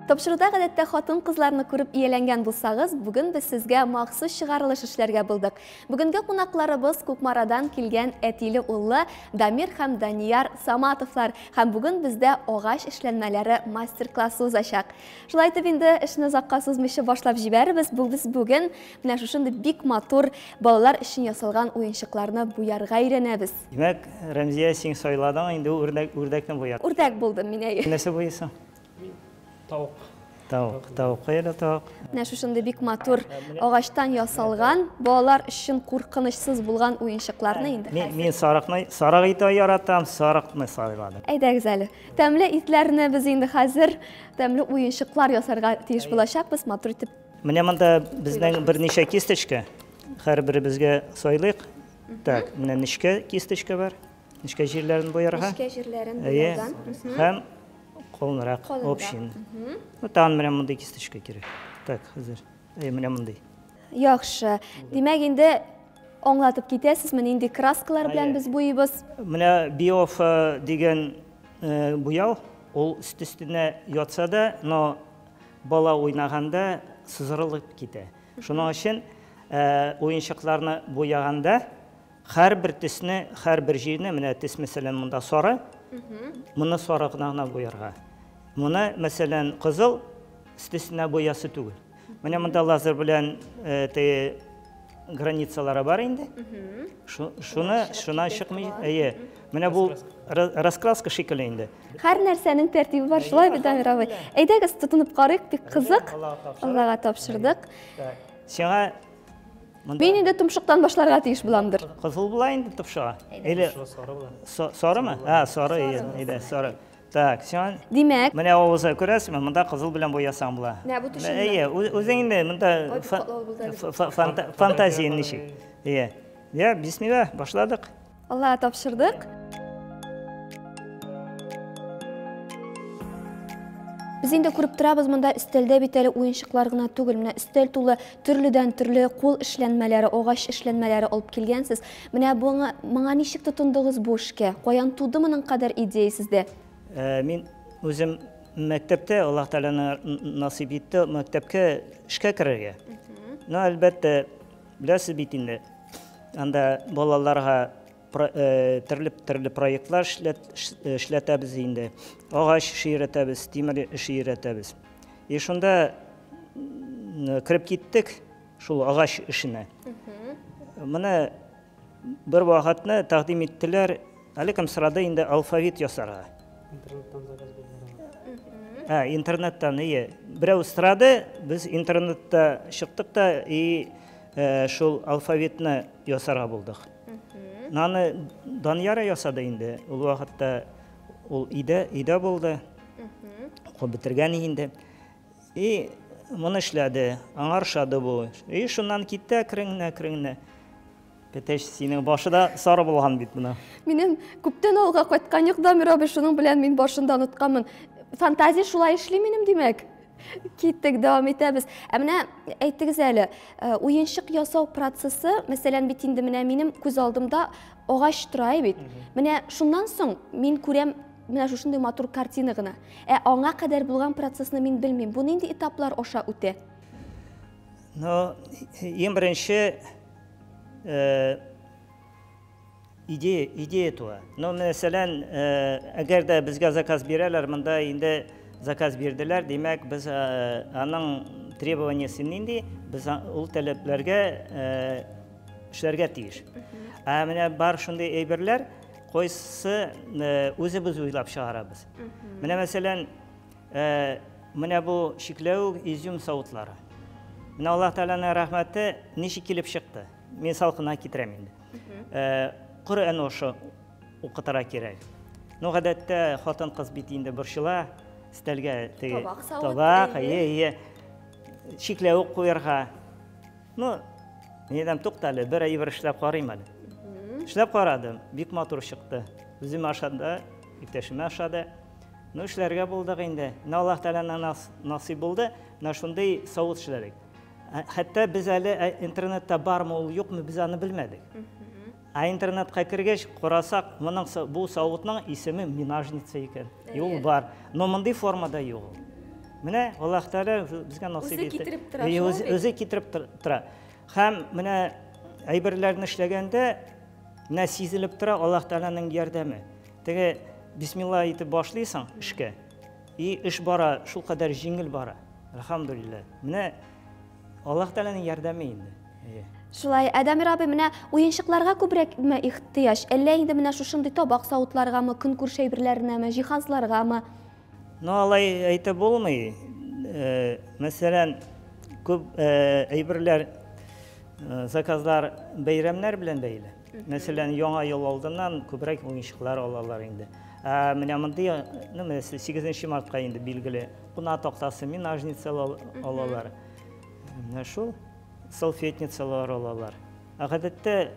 Тапшыруда гадәттә хатын-кызларны күреп ияләнгән булсагыз, бүген без сезгә махсус чыгарылыш эшләргә булдык. Бүгенге кунакларыбыз Кукмарадан килгән әтиле-уллы Дамир һәм Данияр Саматовлар һәм бүген бездә агач эшләнмәләре мастер-классы узачак. Шулай итеп инде эшне озакка сузмыйча башлап җибәрербез. Бу без бүген менә шушындый бик матур балалар өчен ясалган уенчыкларны буярга өйрәнәбез. Димәк, Рәмзия, син сайладың инде үрдәк, үрдәкне буяр. Үрдәк булдым мин, әйе. Нәрсә буйыйсың? Тавык. Тавык, тавык, кая әле тавык? Менә шушындый бик матур агачтан ясалган, балалар өчен куркынычсыз булган уенчыкларны инде Мин, мин сарыкны, сарык ите яратам, сарыкны сайладым. Әйдәгез әле. Тәмле итләрне без инде хәзер тәмле уенчыклар ясарга тиеш булачакбыз, матур итеп. Менә монда безнең берничә кисточка. Һәрберебезгә сайлыйк. Так, менә нечкә кисточка бар. Нечкә җирләрен буярга. Нечкә җирләрен буялган. Һәм калынрак, общий. Ну, тагын менә мондый кисточка кирәк. Так, хәзер. Әй, менә мондый. Яхшы. Димәк, инде аңлатып китәсезме, нинди краскалар белән без буйыбыз? Менә биофа дигән буяу, ул өст өстенә ятса да, но бала уйнаганда сызырылып китә. Шуның өчен уенчыкларны буяганда һәрбер төсне, һәрбер җирне, менә төс, мәсәлән, монда сары, моны сары гына гына буярга. Моны, мәсәлән, кызыл өстесенә буясы түгел. Менә монда лазер белән теге границалары бар инде. Шуны, шуна чыкмый. Әйе. Менә бу раскраска шикелле инде. Һәр нәрсәнең тәртибе бар, шулай бит, Дамир абый? Әйдәгез, тотынып карыйк, бик кызык. Аллага тапшырдык. Сиңа Мин инде томшыктан башларга тиеш буламдыр. Кызыл була инде томшыга. Или сары була. Сарымы? А, сары, әйдә, сары. Так, сиңа. Димәк. Менә авызы күрәсезме? Монда кызыл белән буясаң була. Менә бу төшенме? Әйе, үзең инде монда фантазия ничек. Әйе. Я, бисмилла, башладык. Аллага тапшырдык. Без инде күреп торабыз, монда өстәлдә бит әле уенчыклар гына түгел, менә өстәл тулы төрледән төрле кул эшләнмәләре, агач эшләнмәләре алып килгәнсез. Менә моңа, моңа ничек тотындыгыз бу эшкә? Каян туды моның кадәр идея сездә? Мин үзем мәктәптә, Аллаһ Тәгалә насыйп итте, мәктәпкә эшкә керергә. Ну, әлбәттә, беләсез бит инде, анда балаларга төрле-төрле проектлар эшләтәбез инде. Агач эше өйрәтәбез, тимер эше өйрәтәбез. И шунда кереп киттек шул агач эшенә. Менә бер вакытны тәкъдим иттеләр, әле кем сорады инде алфавит ясарга. Интернеттан заказ бирделәр. Ә, интернеттан, ие. Берәү сорады, без интернетта чыктык та и шул алфавитны ясарга булдык. Аны Данияра ясады инде. Ул вакытта ул өйдә, өйдә булды. Укып бетергән инде. И моны эшләде, аңа ошады бу. И шуннан китте әкрен генә, әкрен генә. Петәч, синең башы да сары булган бит менә. Минем күптән авылга кайткан юк, Дамир абый, шуның белән мин башын да онытканмын. Фантазия шулай эшли минем, димәк. Киттек, дәвам итәбез. Ә менә әйтегез әле, уенчык ясау процессы, мәсәлән, бит инде менә минем күз алдымда агач тора бит. Менә шуннан соң мин күрәм менә шушындый матур картина гына. Ә аңа кадәр булган процессны мин белмим. Бу нинди этаплар аша үтә? Ну, иң беренче идея, идея туа. Ну, мәсәлән, әгәр дә безгә заказ бирәләр, монда инде заказ бирделәр, димәк, без аның требованиесе нинди, без ул таләпләргә эшләргә тиеш. Ә менә бар шундый әйберләр, кайсы үзебез уйлап чыгарабыз. Менә мәсәлән, менә бу чикләвек изюм савытлары. Менә Аллаһ Тәгаләнең рәхмәте ничек килеп чыкты. Мин салкыннан китерәм инде. Коръән ашы укытырга кирәк. Ну, гадәттә хатын-кыз бит инде борчыла, өстәлгә теге табак, әйе, әйе, чикләвек куярга. Ну, мин әйтәм, тукта әле, бер әйбер эшләп карыйм әле. Эшләп карадым, бик матур чыкты. Үземә ошады, иптәшемә ошады. Ну, эшләргә булдык инде. Менә Аллаһ Тәгаләнең насыйп булды, менә шундый савыт эшләдек. Хәтта без әле интернетта бармы ул, юкмы, без аны белмәдек. Ә интернетка кергәч, карасак, моның бу савытның исеме минажница икән. Юл бар. Но мондый формада юк ул. Менә Аллаһ Тәгалә безгә насыйп Үзе итте. китереп тора, Әйе, шулай үзе, бит? үзе китереп тора. Һәм менә әйберләрне эшләгәндә менә сизелеп тора Аллаһ Тәгаләнең ярдәме. Теге бисмилла итеп башлыйсың эшкә, и эш бара, шул кадәр җиңел бара. Әлхәмдүлилләһ. Менә Аллаһ Тәгаләнең ярдәме инде. Әйе. Шулай, ә Дамир абый, менә уенчыкларга күбрәкме ихтыяҗ, әллә инде менә шушындый табак савытларгамы, көнкүреш әйберләренәме, җиһазларгамы? Ну, алай әйтеп булмый. Мәсәлән, күп әйберләр, заказлар бәйрәмнәр белән бәйле. Мәсәлән, яңа ел алдыннан күбрәк уенчыклар алалар инде. Ә менә мондый, ну, менә 8 мартка инде билгеле, куна тактасы, минажницалар алалар. Менә шул салфетницалар алалар. Ә гадәттә,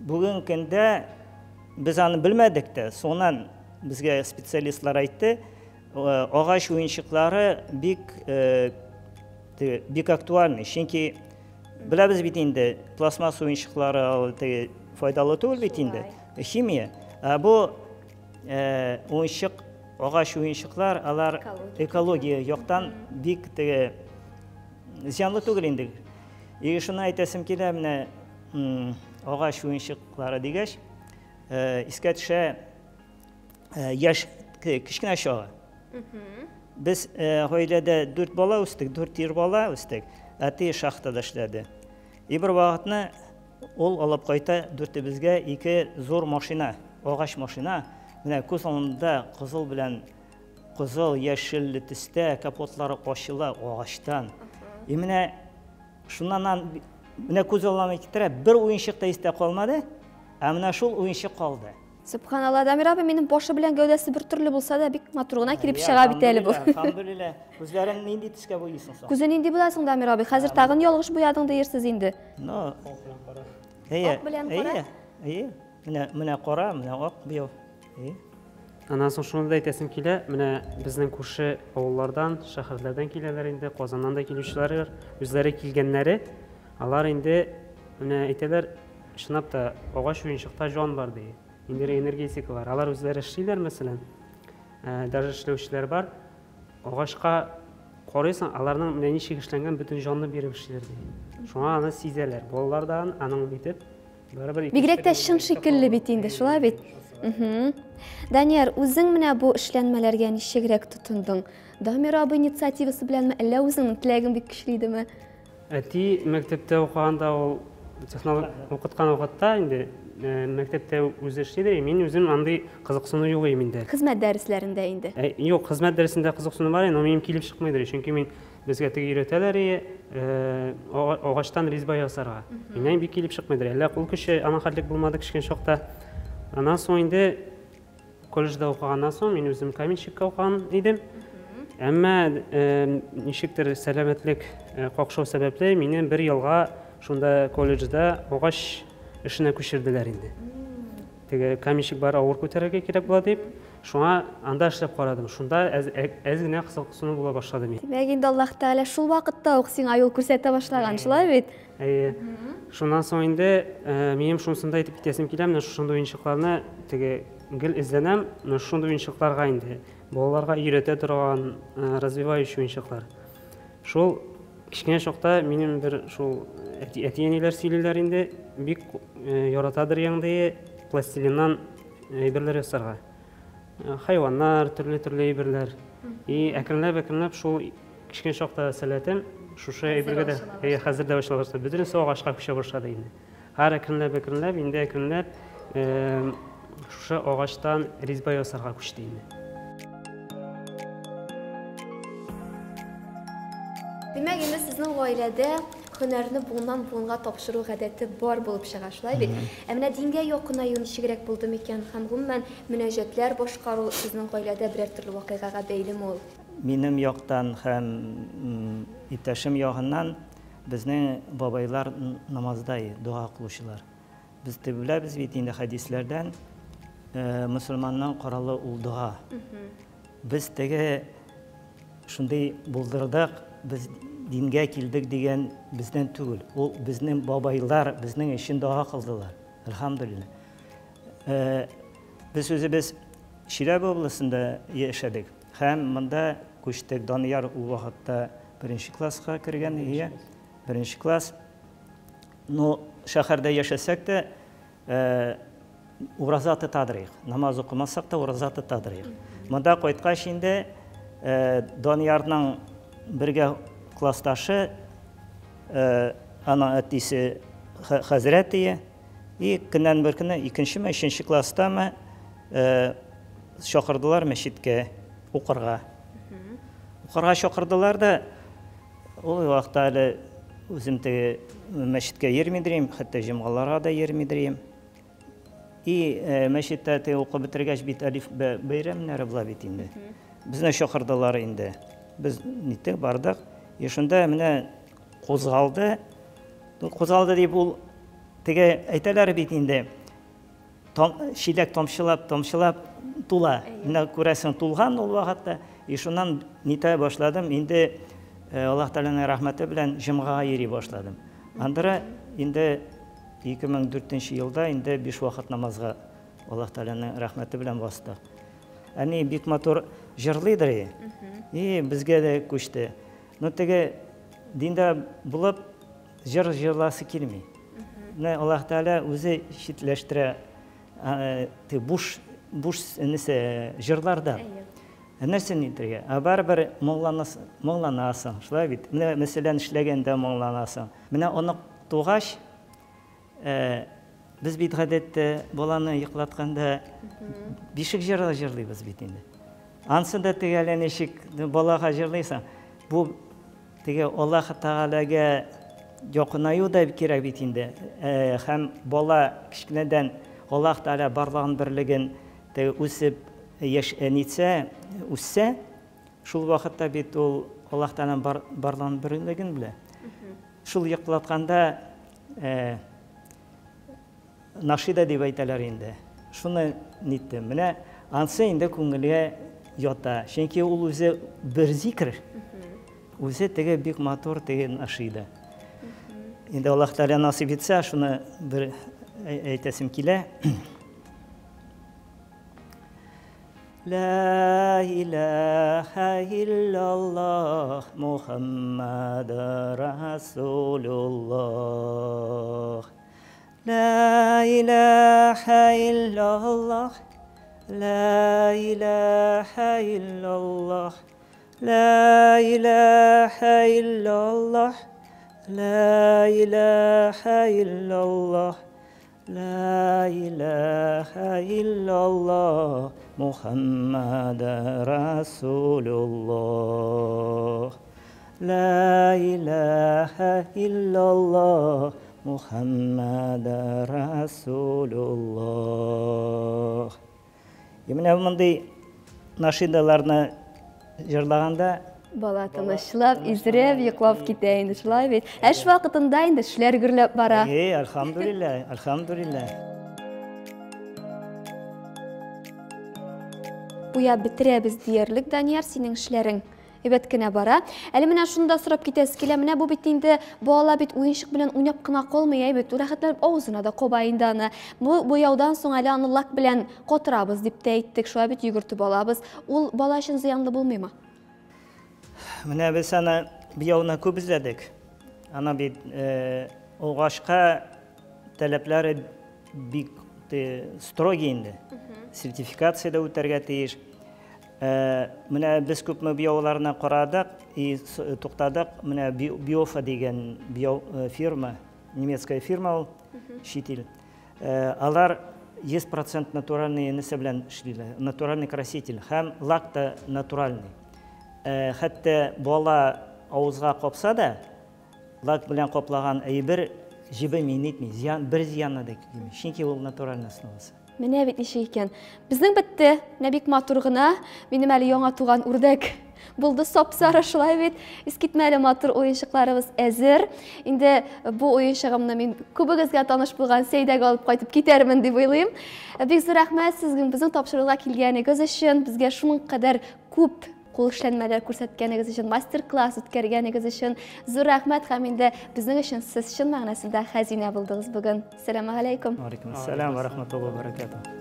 бүген көндә без аны белмәдек тә, соңыннан безгә специалистлар әйтте, агач уенчыклары бик бик актуальный, чөнки беләбез бит инде, пластмасс уенчыклары ул теге файдалы түгел бит инде, химия. Ә бу уенчык, агач уенчыклар, алар экология яктан бик теге зыянлы түгел инде. И шуны әйтәсем килә, менә агач уенчыклары дигәч, искә төшә яшь кечкенә чагы. Без гаиләдә 4 бала үстек, 4 ир бала үстек. Әти шахтада эшләде. И бер вакытны ул алып кайта дүртебезгә 2 зур машина, агач машина. Менә күз алдында кызыл белән кызыл, яшел төстә капотлары ачыла агачтан. И менә шуннан менә күз алдына китерә, бер уенчык та истә калмады, ә менә шул уенчык калды. Субханалла, Дамир абый, минем башы белән гәүдәсе бер төрле булса да, бик матур гына килеп чыга бит әле бу. Әлхәмдүлилләһ. Күзләрен нинди төскә буйыйсың соң? Күзе нинди була соң, Дамир абый? Хәзер тагын ялгыш буядың диерсез инде. Ну, Ак белән кара. әйе, Ак белән кара? әйе, әйе. Менә, менә кара, менә ак буяу. Әйе. Аннан соң шуны да әйтәсем килә, менә безнең күрше авыллардан, шәһәрләрдән киләләр инде, Казаннан да килүчеләр бар. Үзләре килгәннәре, алар инде менә әйтәләр, чынлап та агач уенчыкта җан бар ди. Инде энергетика бар. Алар үзләре эшлиләр, мәсәлән. Даже эшләүчеләр бар. Агачка карыйсың, аларның менә ничек эшләнгән бөтен җанны биреп эшлиләр ди. Шуңа аны сизәләр. Балалар да аның итеп барыбер икенче Бигрәк тә төрле чын шикелле бит инде, шулай бит? Данияр, үзең менә бу эшләнмәләргә ничегрәк тотындың? Дамир абый инициативасы беләнме, әллә үзеңнең теләгең бик көчле идеме? Әти мәктәптә укыганда ул технолог укыткан вакытта инде мәктәптә үзе эшли дә, мин үзем андый кызыксыну юк идем инде. Хезмәт дәресләрендә инде. Юк, хезмәт дәресендә кызыксыну бар, но минем килеп чыкмыйдыр, чөнки мин безгә теге өйрәтәләр, агачтан резьба ясарга. Миннән бик килеп чыкмыйдыр. Әллә кул көче аның хәтлек булмады кечкенә чакта. Аннан соң инде колледжда укыганнан соң мин үзем каменщикка укыган идем. Әмма ничектер сәламәтлек какшау сәбәпле мине бер елга шунда колледжда агач эшенә күчерделәр инде. Теге каменщик бар, авыр күтәрергә кирәк була дип, шуңа анда эшләп карадым. Шунда әз генә кызыксыну була башлады мин. Димәк, инде Аллаһ Тәгалә шул вакытта ук сиңа юл күрсәтә башлаган, шулай бит? Әйе. Шуннан соң инде минем шунысын да әйтеп китәсем килә, менә шушындый уенчыкларны теге гел эзләнәм, менә шушындый уенчыкларга инде балаларга өйрәтә торган развивающий уенчыклар. Шул кечкенә чакта минем бер шул әти-әниләр сөйлиләр инде, бик яратадыр яңдые пластилиннан әйберләр ясарга. Хайваннар, төрле-төрле әйберләр. И әкренләп-әкренләп шул кечкенә чакта сәләтем шушы әйбергә дә, әйе, хәзер дә ачыла башлады. Бөтенесе агачка күчә башлады инде. Һәр әкренләп-әкренләп, инде әкренләп шушы агачтан резьба ясарга күчте инде. Димәк, инде сезнең гаиләдә һөнәрне буыннан буынга тапшыру гадәте бар булып чыга, шулай бит? Ә менә дингә якынаю ничегрәк булды микән һәм гомумән мөнәҗәтләр башкару сезнең гаиләдә берәр төрле вакыйгага бәйлеме ул? Минем яктан һәм иптәшем ягыннан безнең бабайлар намазда, дога кылучылар. Без беләбез бит инде хәдисләрдән, мөселманның коралы ул дога. Без теге шундый булдырдык, без дингә килдек дигән бездән түгел. Ул безнең бабайлар безнең өчен дога кылдылар. Әлхәмдүлилләһ. Без үзебез Чиләбе областында яшәдек. Һәм монда күчтек. Данияр ул вакытта беренче класска кергән, ие, беренче класс. Ну, шәһәрдә яшәсәк тә, ураза тотадырыйк. Намаз укымасак та, ураза тотадырыйк. Монда кайткач инде Даниярның бергә классташы, аның әтисе хәзрәт ие. И көннән бер көнне икенчеме, өченче класстамы чакырдылар мәчеткә укырга. Укырга чакырдылар да, ул вакытта әле үзем теге мәчеткә йөрмидер идем, хәтта җомгаларга да йөрмидер идем. И мәчеттә теге укып бетергәч бит әлиф бәйрәмнәре була бит инде. Безне чакырдылар инде. Без ниттек, бардык. И шунда менә кузгалды. Кузгалды дип ул теге әйтәләр бит инде. Чиләк тамчылап, тамчылап тула. Менә күрәсең, тулган ул вакытта. И шуннан нитә башладым. Инде Аллаһ Тәгаләнең рәхмәте белән җомгага йөри башладым. Андыра инде 2004 елда инде биш вакыт намазга Аллаһ Тәгаләнең рәхмәте белән бастык. Әни бик матур җырлыйдыр. И безгә дә күчте. Но теге диндә булып җыр җырласы килми. Менә Аллаһ Тәгалә үзе читләштерә буш буш нәрсә җырларда. Нәрсә нитергә? Ә барыбер моңланасың, шулай бит. Менә мәсәлән эшләгәндә моңланасың. Менә онык тугач, без бит гадәттә баланы йоклатканда бишек җыры җырлыйбыз бит инде. Ансы да теге әллә ничек балага җырлыйсың. Бу теге Аллаһ Тәгаләгә якынаю да кирәк бит инде. Һәм бала кечкенәдән Аллаһ Тәгалә барлыгын берлеген теге үсеп яшь нитсә, үссә, шул вакытта бит ул Аллаһ Тәгаләнең барлыгын берлеген белә. Шул йоклатканда нашида дип әйтәләр инде. Шуны ниттем. Менә ансы инде күңелгә ята. Чөнки ул үзе бер зикр. Үзе теге бик матур теге нашида. Инде Аллаһ Тәгалә насыйп итсә, шуны бер әйтәсем килә. Ла илаха иллаллах Мухаммад Расулуллах. Ла илаха иллаллах, Ла илаха иллаллах, Ла илаха иллаллах, Ла илаха иллаллах, Ла илаха иллаллах, Мухаммад Расулуллах. Ла илаха иллаллах, Мухаммад Расулуллах. И менә мондый нашидаларны җырлаганда бала тынычлап, изрәп йоклап китә инде, шулай бит. Эш вакытында инде эшләр гөрләп бара. Эй, альхамдулилла, альхамдулилла. Буяп бетерәбез диярлек, Данияр, синең эшләрең әйбәт кенә бара. Әле менә шуны да сорап китәсе килә. Менә бу бит инде бала бит уенчык белән уйнап кына калмый, әйбәт, рәхәтләнеп авызына да каба инде аны. Бу буяудан соң әле аны лак белән катырабыз дип тә әйттек, шулай бит йөгертеп алабыз. Ул бала өчен зыянлы булмыймы? Менә без аны буяуны күп эзләдек. Аны бит агачка таләпләре бик строгий инде. Сертификация дә үтәргә тиеш. Менә без күпме буяуларны карадык и туктадык. Менә Биофа дигән буяу фирма, немецкая фирма ул, чит ил. Алар 100% натуральный нәрсә белән эшлиләр, натуральный краситель һәм лак та натуральный. Хәтта бала авызга капса да, лак белән каплаган әйбер җебеми, нитми, зыян, бер зыяны да килми. Чөнки ул натуральный основасы. Менә бит ничек икән. Безнең бетте. Менә бик матур гына. Минем әле яңа туган үрдәк булды сап-сары, шулай бит. Искитмәле матур уенчыкларыбыз әзер. Инде бу уенчыгымны мин күбегезгә таныш булган Сәйдәгә алып кайтып китәрмен дип уйлыйм. Бик зур рәхмәт сезгә безнең тапшыруга килгәнегез өчен, безгә шуның кадәр күп кул эшләнмәләр күрсәткәнегез өчен, мастер-класс үткәргәнегез өчен зур рәхмәт һәм инде безнең өчен сез чын мәгънәсендә хәзинә булдыгыз бүген. Сәлам алейкум. Алейкум ассалам ва рахматуллахи ва баракатух.